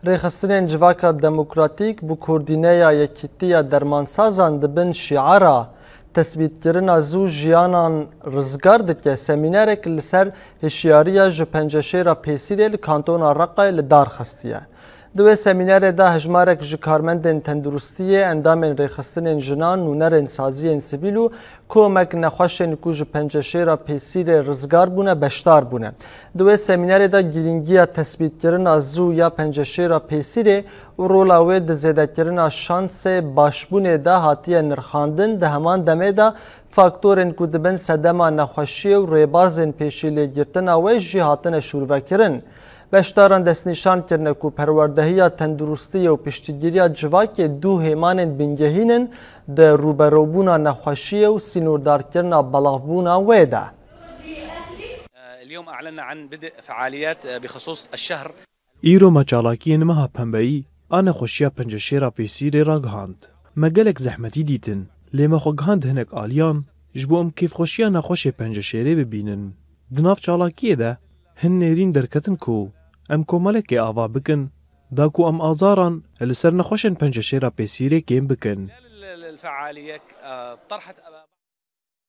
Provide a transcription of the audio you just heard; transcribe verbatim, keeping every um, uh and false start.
Rêxistinên Civaka Demokratîk bi koordîneya Yekîtiya Dermansazan dibin şiara Tesbîtkirina zû jiyanan rizgar dike semînerek li ser hişyariya ji penceşêra pêsîrê li kantona Reqayê li dar xistiye. Di wê semînerê de hejmarek ji karmendên tenduristiyê, endamên rêxistinên jinan, nûnerên saziyên sivîl û komek nexweşên ku ji penceşêra pêsîrê rizgar bûne beşdar bûne. Di wê semînerê de girîngiya tesbîtkirina zû ya penceşêra pêsîrê û rola wê di zêdekirina şansê başbûnê de hatiye nirxandin, di heman demê de faktorên ku dibin sedema nexweşiyê û rêbazên pêşîlêgirtina wê jî hatine şûrvekirin. Beşdaran destnîşan kirine ku perwerdehiya tenduristiyê û piştgiriya civakê du hêmanên bingehîn in di rûberewbûna nexweşiyê û sînordarkirina belavbûna wê de. اليوم أعلنا عن بدء فعاليات بخصوص الشهر. Îro me çalakiyên meha pembeyî a nexweşiya penceşêra pêsîrê ragihand. Me gelek zehmetî dîtin, lê me xwe gihand hinek aliyan ji bo em kêfxweşiya nexweşê penceşêrê bibînin. Di nav çalakiyê de hin nêrîn derketin ku em komelekê ava bikin, da ku em azaran li ser nexweşên penceşêra pêsîrê kêm bikin. الفعالية طرحت